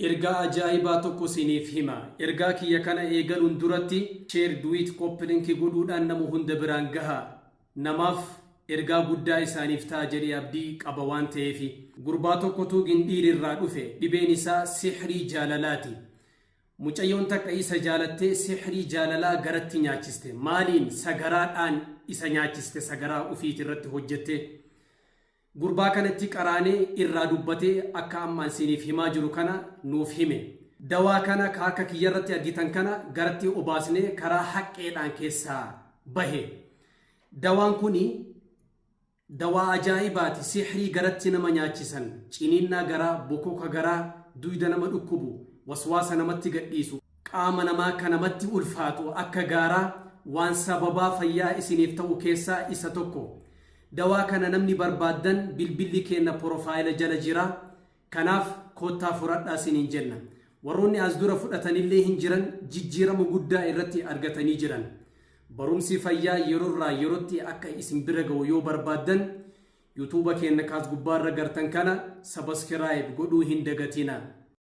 Ergaa ajaa'ibaa tokko isiniif hima. Ergaa kiyya kana eegaluun duratti share, duet, copy link godhuudhaan nama hunda biraan gahaa. Namaaf ergaa guddaa isaaniif ta'a jedhee abdii qaba waan ta'eefi. Gurbaa tokkotu Gindhiir irraa dhufe. Dhibeen isaa sihrii jaalalaati. Mucayyoon takka isa jaalattee sihrii jaalalaa garatti nyaachiste. Maaliin? Sagaraadhaan isa nyaachiste, sagaraa ufiiti irratti hojjette. Gurbaa kanatti qaraanee irraa dubbatee akka amma an siiniif himaa jiru kana nuuf hime. Dawaa kana ka harka kiyyarratti argitan kana garatti obaasnee karaa haqqeedhaan keessaa bahe. Dawaan kuni dawaa ajaa'ibaati, sihrii garatti nama nyaachisan, ciniinnaa garaa, bokoka garaa, duyda nama dhukkubu, waswaasa namatti gadhiisu, qaama namaa ka namatti ulfaatu akka gaaraa waan sababaa fayyaa isiniif ta'u keessaa isa tokko. Dawaa kana namni barbaaddan bilbilli keenna porofaayila jala jira. Kanaaf koottaa furadhaa isiniin jenna. Warroonni as dura fudhatanillee hin jiran jijjiirama guddaa irratti argatanii jiran. Barumsi fayyaa yerorraa yerotti akka isin bira ga'u yoo barbaaddan yuutuuba keenna kaas gubbaarra gartan kana sabaskiraayib godhuu hin dagatina.